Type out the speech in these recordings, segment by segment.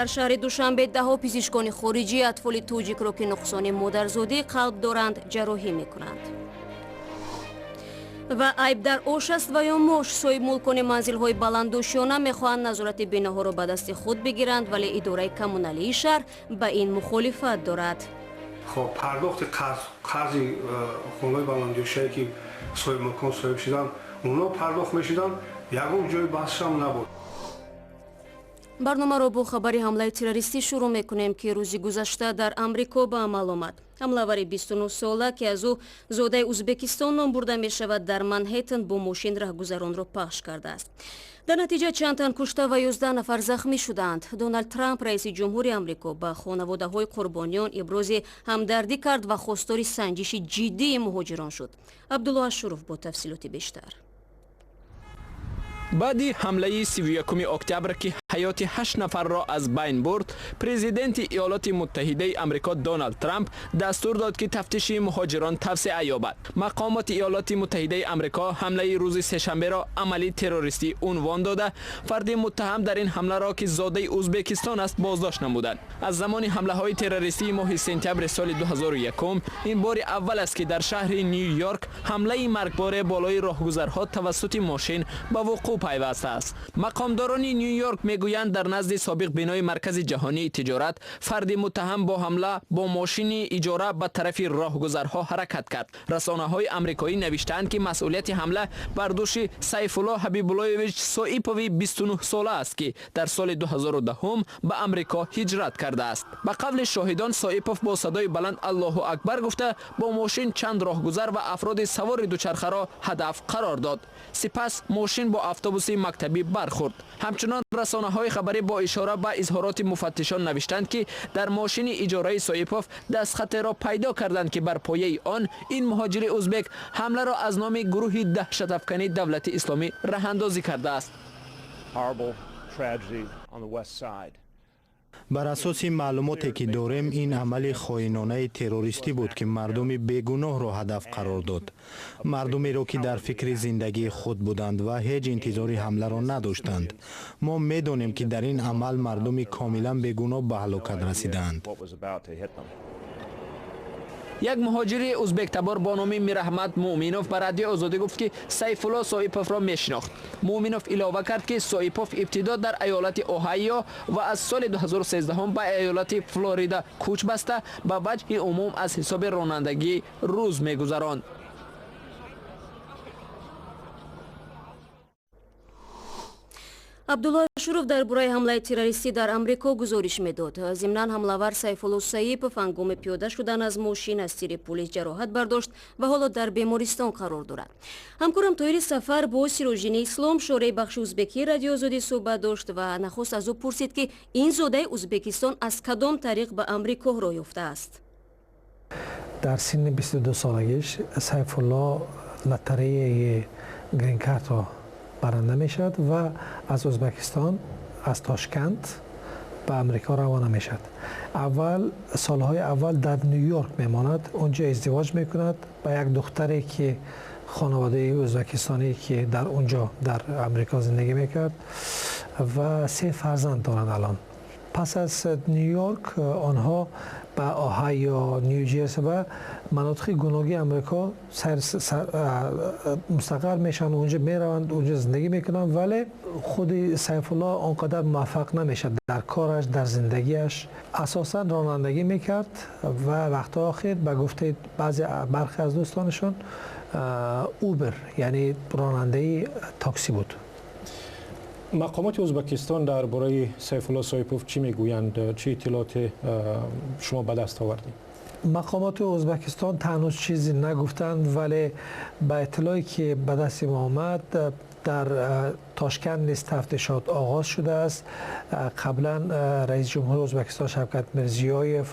Дар шаҳри Душанбе даҳҳо пизишкони хориҷӣ атфоли тоҷикро, ки нуқсони модарзодии қалб доранд, ҷарроҳӣ мекунанд. Ва айб дар ош аст ва ё мош? Соҳибмулкони манзилҳои баландошёна мехоҳанд назорати биноҳоро ба дасти худ бигиранд, вале идораи коммуналии шаҳр ба ин мухолифат дорад. Хоб, пардохти қарз, қарзи хонаҳои баландошёнае, ки соҳибмулкон соҳиб шуданд, онҳо пардохт мешуданд, ягон ҷои баҳсшам набуд. Барномаро бо хабари ҳамлаи террористӣ шурӯъ мекунем, ки рӯзи гузашта дар Амрико ба амал омад. Ҳамлавари 29-сола, ки аз ӯ зодаи Узбекистон ном бурда мешавад, дар Манҳеттен бо мошин раҳгузаронро пахш кардааст. Дар натиҷа чанд тан кушта ва 11 нафар захмӣ шудаанд. Доналд Трамп, раиси ҷумҳури Амрико, ба хонаводаҳои қурбониён ибрози ҳамдардӣ кард ва хостори санҷиши ҷиддии муҳоҷирон шуд. Абдулло Ашуров бо тафсилоти бештар. Баъди ҳамлаи 31 октябр, ки ҳаёти ҳашт нафарро аз байн бурд, президенти Иёлоти Муттаҳидаи Амрико Доналд Трамп дастур дод, ки тафтиши муҳоҷирон тавсеа ёбад. Мақомоти Иёлоти Муттаҳидаи Амрико ҳамлаи рӯзи сешанберо амали террористӣ унвон дода, фарди муттаҳам дар ин ҳамларо, ки зодаи Узбекистон аст, боздошт намуданд. Аз замони ҳамлаҳои террористии моҳи сентябри соли 2001 ин бори аввал аст, ки дар шаҳри Ню Йорк ҳамлаи маргборе болои роҳгузарҳо тавассути мошин ба вуқӯъ пайвастааст. Мақомдорони Ню Йорк мегӯянд, дар назди собиқ бинои Маркази ҷаҳонии тиҷорат фарди муттаҳам бо ҳамла бо мошини иҷора ба тарафи роҳгузарҳо ҳаракат кард. Расонаҳои амрикоӣ навиштаанд, ки масъулияти ҳамла бар дӯши Сайфулло Ҳабибуллоевич Соипови 29 сола аст, ки дар соли 2010 ба Амрико ҳиҷрат кардааст. Ба қавли шоҳидон, Соипов бо садои баланд «Аллоҳу акбар» гуфта, бо мошин чанд роҳгузар ва афроди савори дучархаро ҳадаф қарор дод. Сипас мошин бо автобуси мактабӣ бархӯрд. Ҳамчунон расонаҳои хабарӣ бо ишора ба изҳороти муфаттишон навиштанд, ки дар мошини иҷораи Соипов дастхатеро пайдо карданд, ки бар пояи он ин муҳоҷири узбек ҳамларо аз номи гурӯҳи даҳшатафканӣ Давлати Исломӣ раҳандозӣ кардааст. Horrible tragedy on the west side. Бар асоси маълумоте, ки дорем, ин амали хоинонаи террористӣ буд, ки мардуми бегуноҳро ҳадаф қарор дод, мардумеро, ки дар фикри зиндагии худ буданд ва ҳеҷ интизори ҳамларо надоштанд. Мо медонем, ки дар ин амал мардуми комилан бегуноҳ ба ҳалокат расидаанд. What was about to hit them. Як муҳоҷири узбектабор бо номи Мираҳмад Муъминов ба Радиои Озодӣ гуфт, ки Сайфулло Соиповро мешинохт. Муъминов илова кард, ки Соипов ибтидо дар иёлати Оҳайо ва аз соли 2013 ба иёлати Флорида кӯч баста, ба ваҷҳи умум аз ҳисоби ронандагӣ рӯз мегузаронд. Абдулло Ашуров дар бораи ҳамлаи террористӣ дар Амрико гузориш медод. Зимнан, ҳамлавар Сайфулло Саипов ҳангоми пиёда шудан аз мошин аз тири пулис ҷароҳат бардошт ва ҳоло дар бемористон қарор дорад. Ҳамкорам Тоҳири Сафар бо Сироҷини Ислом, шореҳи бахши узбекии Радиои Озодӣ, суҳбат дошт ва нахуст аз ӯ пурсид, ки ин зодаи Узбекистон аз кадом тариқ ба Амрико роҳ ёфтааст. Дар синни 22 солагиш Сайфулло лотереяи гринкартро баранда мешавад ва аз Ӯзбекистон, аз Тошканд ба Амрико равона мешавад. Аввал, солҳои аввал дар Ню Йорк мемонад. Онҷо издивоҷ мекунад ба як духтаре, ки хонаводаи ӯзбекистонӣ, ки дар онҷо, дар Амрико зиндагӣ мекард, ва се фарзанд доранд алон. Пас аз Ню Йорк онҳо ба Оҳайо, Ню Ҷерси ва манотиқи гуногуни Амрико мустақар мешаванд. Онҷо мераванд, онҷо зиндагӣ мекунанд, вале худи Сайфулло он қадар муваффақ намешавад дар кораш, дар зиндагиаш. Асосан ронандагӣ мекард ва вақтҳои охир, ба гуфтаи баъзе, бархе аз дӯстонашон, Убер, яъне ронандаи такси буд. Мақомоти Ӯзбекистон дар бораи Сайфулло Соипов чӣ мегӯянд? Чӣ иттилооте шумо ба даст овардед? Мақомоти Ӯзбекистон ҳанӯз чизе нагуфтанд, вале ба иттилое, ки ба дасти мо омад, дар Тошканд низ тафтишот оғоз шудааст. Қаблан раиси ҷумҳури Ӯзбекистон Шавкат Мирзиёев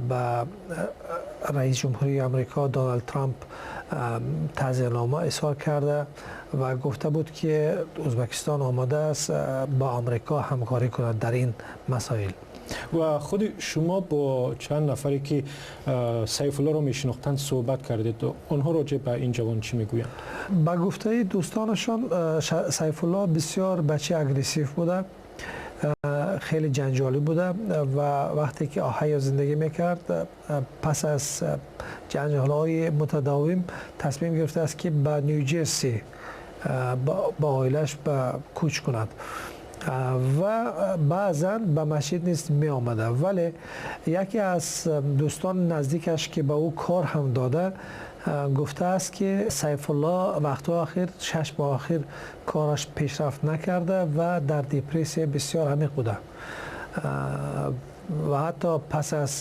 ба раиси ҷумҳурии Амрико Доналд Трамп таъзиянома изҳор карда ва гуфта буд, ки Ӯзбекистон омода аст бо Амрико ҳамкорӣ кунад дар ин масоил. Ва худи шумо бо чанд нафаре, ки Сайфуллоро мешинохтанд, суҳбат кардед. Онҳо роҷеъ ба ин ҷавон чӣ мегӯянд? Ба гуфтаи дӯстонашон, Сайфулло бисёр бачаи агрессив буда. خیلی جنجالی بوده و وقتی که آهایو زندگی میکرد پس از جنجال‌های متداوم تصمیم گرفته است که به نیوجرسی با عائلش کوچ کند و بعضا به مسجد نیز می آمده، ولی یکی از دوستان نزدیکش که به او کار هم داده گفته است که سیف الله وقت آخر 6 ماه آخر کارش پیشرفت نکرده و در دیپرسیا بسیار عمیق بوده و حتی پس از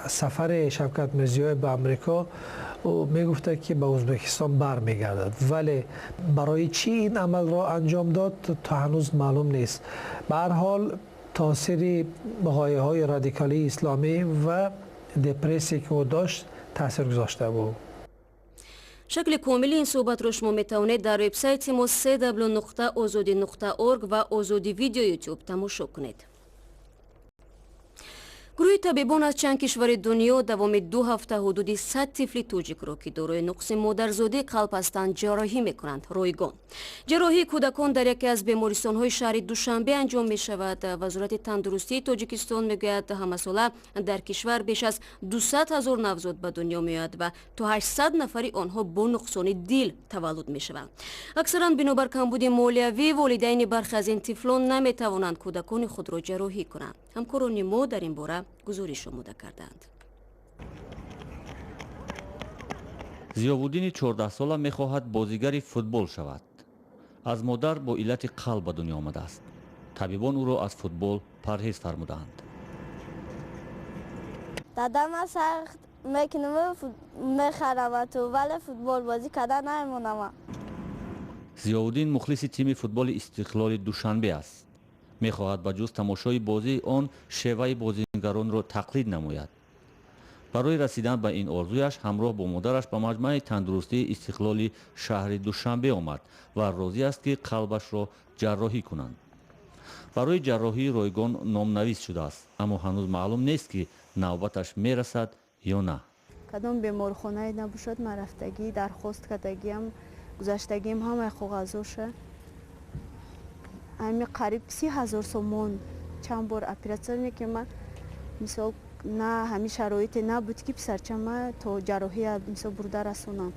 سفر شوکت میرزیایف به امریکا او میگفته که به ازبکستان برمیگردد، ولی برای چی این عمل را انجام داد تا هنوز معلوم نیست. به هر حال تاثیر غایه های رادیکالی اسلامی و دپرسی که او داشت تاثیر گذاشته بود. شکل کامل این صحبت رو شما میتوانید در وبسایت ما cw.ozodi.org و озоди видео ютуб тамошо кунед. Гурӯҳи табибон аз чанд кишвари дунё давоми 2 ҳафта ҳудуди 100 тифли тоҷикро, ки дорои нуқси модарзодии қалб ҳастанд, ҷарроҳӣ мекунанд ройгон. Ҷарроҳии кӯдакон дар яке аз бемористонҳои шаҳри Душанбе анҷом мешавад. Вазорати тандурустии Тоҷикистон мегӯяд, ҳамасола дар кишвар беш аз 200 ҳазор навзод ба дунё меояд ва то 800 нафари онҳо бо нуқсони дил таваллуд мешаванд. Аксаран бинобар камбуди молиявӣ волидайни бархе аз ин тифлон наметавонанд кӯдакони худро ҷарроҳӣ кунанд. Ҳамкорони мо дар ин бора гузориш омода кардаанд. Зиёвуддини 14сола мехоҳад бозигари футбол шавад. Аз модар бо иллати қалб ба дунё омадааст. Табибон ӯро аз футбол парҳез фармудаанд. Дадама сахт мекунам, мехарамату, вале футбол бозӣ карда намемонам. Зиёвуддин мухлиси тими футболи Истиқлоли Душанбе аст. Мехоҳад ба ҷуз тамошои бозии он шеваи бозигаронро тақлид намояд. Барои расидан ба ин орзуяш ҳамроҳ бо модараш ба маҷмӯаи тандурустии Истиқлоли шаҳри Душанбе омад ва розӣ аст, ки қалбашро ҷарроҳӣ кунанд. Барои ҷарроҳии ройгон номнавис шудааст, аммо ҳанӯз маълум нест, ки навбаташ мерасад ё на. Кадом беморхонае набошад, ман рафтагӣ, дархост кардагиам, гузаштагиам ҳамаи коғазоша. Ами қариб 30 ҳазор сомон чанд бор оператсия ки ман мисол на ҳамин шароите набуд, ки писарчама то ҷарроҳия мисол бурда расонам.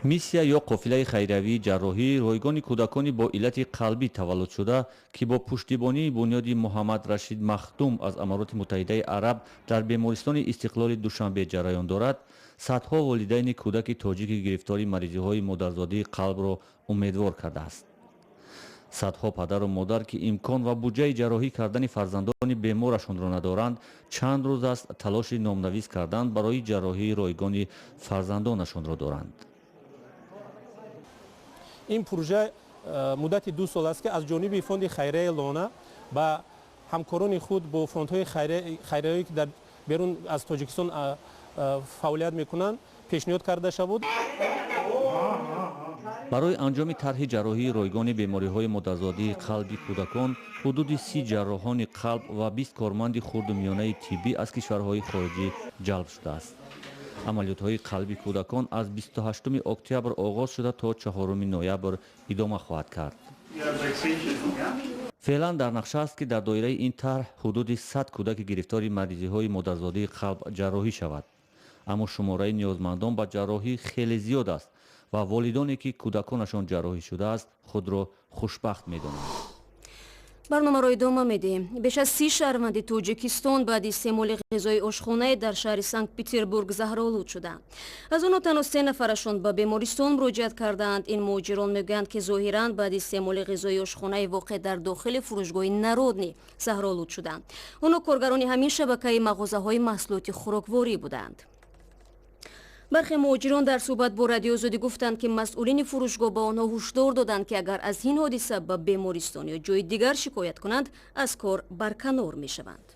Миссия ё қофилаи хайриявии ҷарроҳӣ ройгони кӯдакони бо иллати қалбӣ таваллуд шуда, ки бо пуштибонии бунёди Муҳаммад Рашид Махдум аз Амароти Муттаҳидаи Араб дар бемористони Истиқлоли Душанбе ҷараён дорад, садҳо волидайни кӯдаки тоҷики гирифтори маризиҳои модарзодии қалбро умедвор кардааст. Садҳо падару модар, ки имкон ва буҷаи ҷарроҳӣ кардани фарзандони беморашонро надоранд, чанд рӯз аст талоши номнавис кардан барои ҷарроҳии ройгони фарзандонашонро доранд. Ин пурӯжа муддати 2 сол аст, ки аз ҷониби фонди хайрияи Лона ба ҳамкорони худ бо фондҳои хайриявие, ки дар берун аз Тоҷикистон фаъолият мекунанд, пешниҳод карда шавуд. Барои анҷоми тарҳи ҷарроҳии ройгони бемориҳои модарзодии қалби кӯдакон ҳудуди 30 ҷарроҳони қалб ва 20 корманди хурду миёнаи тиббӣ аз кишварҳои хориҷӣ ҷалб шудааст. Амалиётҳои қалби кӯдакон аз 28 октябр оғоз шуда то 4 ноябр идома хоҳад кард. Феълан дар нақша аст, ки дар доираи ин тарҳ ҳудуди 100 кӯдаки гирифтори маризиҳои модарзодии қалб ҷарроҳӣ шавад. Аммо шумораи ниёзмандон ба ҷарроҳӣ хеле зиёд аст ва волидоне, ки кӯдаконашон ҷарроҳӣ шудааст, худро хушбахт медонанд. Барномаро идома медиҳем. Беш аз 30 шаҳрванди Тоҷикистон баъди истеъмоли ғизои ошхонае дар шаҳри Санкт-Петербург заҳролуд шуданд. Аз онҳо танҳо 3 нафарашон ба бемористон муроҷиат кардаанд. Ин муҳоҷирон мегӯянд, ки зоҳиран баъди истеъмоли ғизои ошхонаи воқеъ дар дохили фурӯшгоҳи Народный заҳролуд шуданд. Онҳо коргарони ҳамин шабакаи мағозаҳои маҳсулоти хӯрокворӣ буданд. Бархе муҳоҷирон дар суҳбат бо Радиои Озодӣ гуфтанд, ки масъулини фурӯшгоҳ ба онҳо ҳушдор доданд, ки агар аз ин ҳодиса ба бемористон ё ҷои дигар шикоят кунанд, аз кор барканор мешаванд.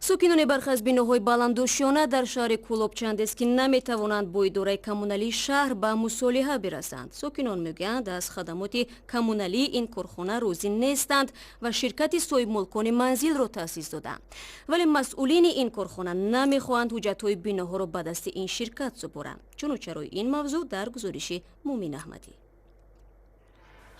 Сокинони бархе аз биноҳои баландошёна дар шаҳри Кӯлоб чандест, ки наметавонанд бо идораи коммуналии шаҳр ба мусолиҳа бирасанд. Сокинон мегӯянд, аз хадамоти коммуналии ин корхона розӣ нестанд ва ширкати соҳибмулкони манзилро таъсис доданд. Вале масъулини ин корхона намехоҳанд ҳуҷҷатҳои биноҳоро ба дасти ин ширкат супоранд. Чуну чарои ин мавзӯъ дар гузориши Мумин Аҳмадӣ.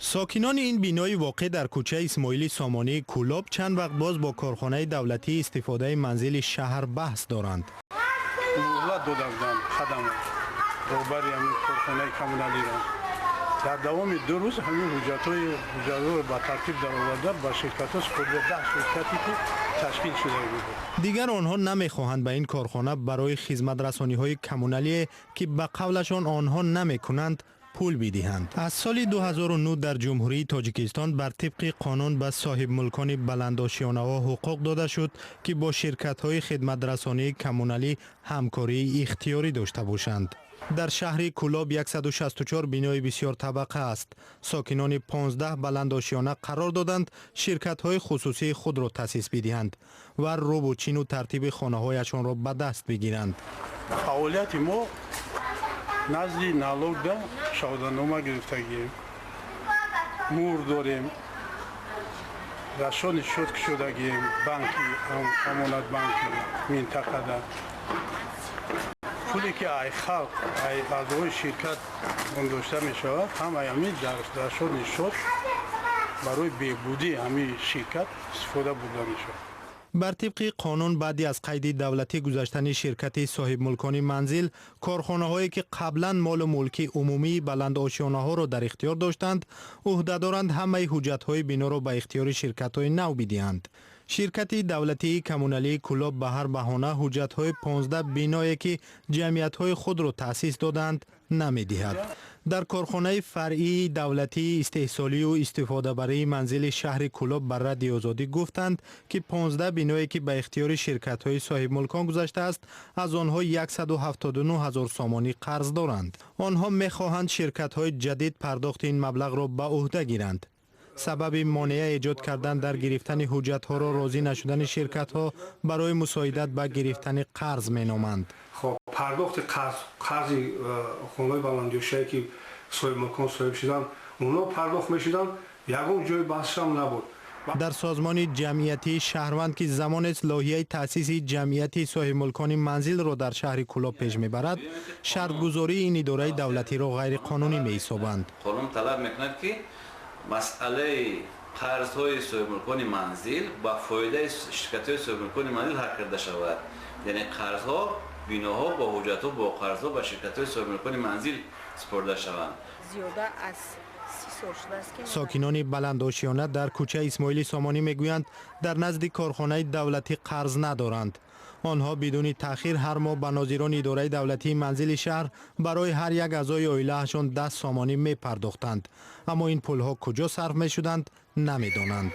Сокинони ин бинои воқеъ дар кӯчаи Исмоили Сомонии Кӯлоб чанд вақт боз бо корхонаи давлатии истифодаи манзили шаҳр баҳс доранд. Муҳлат дода буданд хадамот роҳбари ҳамин корхонаи коммуналиро. Дар давоми 2 рӯз ҳамин ҳуҷҷатҳоро ба тартиб дароварда ба ширкатҳо супорида, 10 ширкате ки ташкил шуда буд. Дигар онҳо намехоҳанд ба ин корхона барои хизматрасониҳои коммуналие, ки ба қавлашон онҳо намекунанд, пул бидиҳанд. Аз соли 2009 дар Ҷумҳурии Тоҷикистон бар тибқи қонун ба соҳибмулкони баландошёнаҳо ҳуқуқ дода шуд, ки бо ширкатҳои хидматрасонии коммуналӣ ҳамкории ихтиёрӣ дошта бошанд. Дар шаҳри Кӯлоб 164 бинои бисёртабақа аст. Сокинони 15 баландошёна қарор доданд ширкатҳои хусусии худро таъсис бидиҳанд ва рӯбу чину тартиби хонаҳояшонро ба даст бигиранд. Фаъолияти мо назди налогда шаҳоданома гирифтагием, муҳр дорем, расони шод кушодагием, банки Амонатбанки минтақада. Пуле ки ай халқ, ай аъзои ширкат гундошта мешавад, ҳамаи ҳамин дар расони шод барои беҳбудии ҳамин ширкат истифода бурда мешавад. Бар тибқи қонун баъди аз қайди давлатӣ гузаштани ширкати соҳибмулкони манзил, корхонаҳое ки қаблан молу мулки умумии баландошёнаҳоро дар ихтиёр доштанд, ӯҳдадоранд ҳамаи ҳуҷҷатҳои биноро ба ихтиёри ширкатҳои нав бидиҳанд. Ширкати давлатии коммуналии Кӯлоб ба ҳар баҳона ҳуҷҷатҳои 15 биное, ки ҷамъиятҳои худро таъсис доданд, намедиҳад. Дар корхонаи фаръии давлатии истеҳсолию истифодабарии манзили шаҳри Кӯлоб ба Радиои Озодӣ гуфтанд, ки 15 биное, ки ба ихтиёри ширкатҳои соҳибмулкон гузаштааст, аз онҳо 179 ҳазор сомонӣ қарз доранд. Онҳо мехоҳанд ширкатҳои ҷадид пардохти ин маблағро ба ӯҳда гиранд. Сабаби монеа эҷод кардан дар гирифтани ҳуҷҷатҳоро розӣ нашудани ширкатҳо барои мусоидат ба гирифтани қарз меноманд. Хоб, пардохти қарзи хонаҳои баландошёнае, ки соҳибмулкон соҳиб шуданд, онҳо пардохт мешуданд, ягон ҷои баҳсшам набуд. Дар созмони ҷамъиятии шаҳрванд, ки замонест лоиҳаи таъсиси ҷамъияти соҳибмулкони манзилро дар шаҳри Кӯлоб пеш мебарад, шартгузории ин идораи давлатиро ғайриқонунӣ меҳисобанд. Қонун талаб мекунад, ки масъалаи қарзҳои соҳибмулкони манзил ба фоидаи ширкатҳои соҳибмулкони манзил ҳал карда шавад. Яъне қарзҳо, биноҳо бо ҳуҷҷатҳо бо қарзҳо ба ширкатҳои соҳибмулкони манзил супорида шаванд. Зиёда аз 30 сол шудааст, ки Сокинони баландошёна дар кӯчаи Исмоили Сомонӣ мегӯянд, дар назди корхонаи давлатӣ қарз надоранд. Онҳо бидуни таъхир ҳар моҳ ба нозирони идораи давлатии манзили шаҳр барои ҳар як аъзои оилаашон 10 сомонӣ мепардохтанд. Аммо ин пулҳо куҷо сарф мешуданд, намедонанд.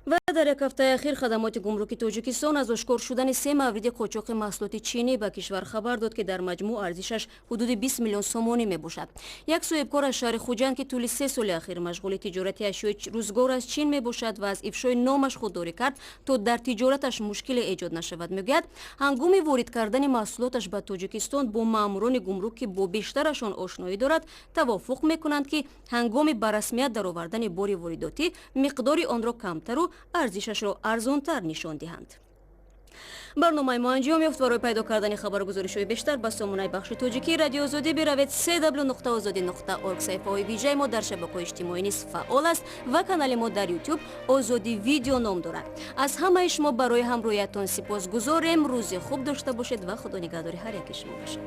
Ва дар як ҳафтаи ахир хадамоти гумруки Тоҷикистон аз ошкор шудани 3 мавриди қочоқи маҳсулоти чинӣ ба кишвар хабар дод, ки дар маҷмӯъ арзишаш ҳудуди 20 миллион сомонӣ мебошад. Як соҳибкор аз шаҳри Хуҷанд, ки тӯли 3 соли ахир машғули тиҷорати ашёи рӯзгор аз Чин мебошад ва аз ифшои номаш худдорӣ кард, то дар тиҷораташ мушкиле эҷод нашавад, мегӯяд, ҳангоми ворид кардани маҳсулоташ ба Тоҷикистон бо маъмурони гумрук, ки бо бештарашон ошноӣ дорад, тавофуқ мекунанд, ки ҳангоми ба расмият даровардани бори воридотӣ миқдори онро камтару арзишашро арзонтар нишон диҳанд. Барномаи мо анҷом ёфт. Барои пайдо кардани хабару гузоришҳои бештар ба сомонаи бахши тоҷикии Радиои Озодӣ биравед: cw.ozodi.org. Саҳифаҳои вижаи мо дар шабакаҳои иҷтимоӣ низ фаъол аст ва канали мо дар Ютуб Озодӣ Видео ном дорад. Аз ҳамаи шумо барои ҳамроҳиятон сипосгузорем. Рӯзи хуб дошта бошед ва Худо нигаҳдори ҳар яки шумо бошад.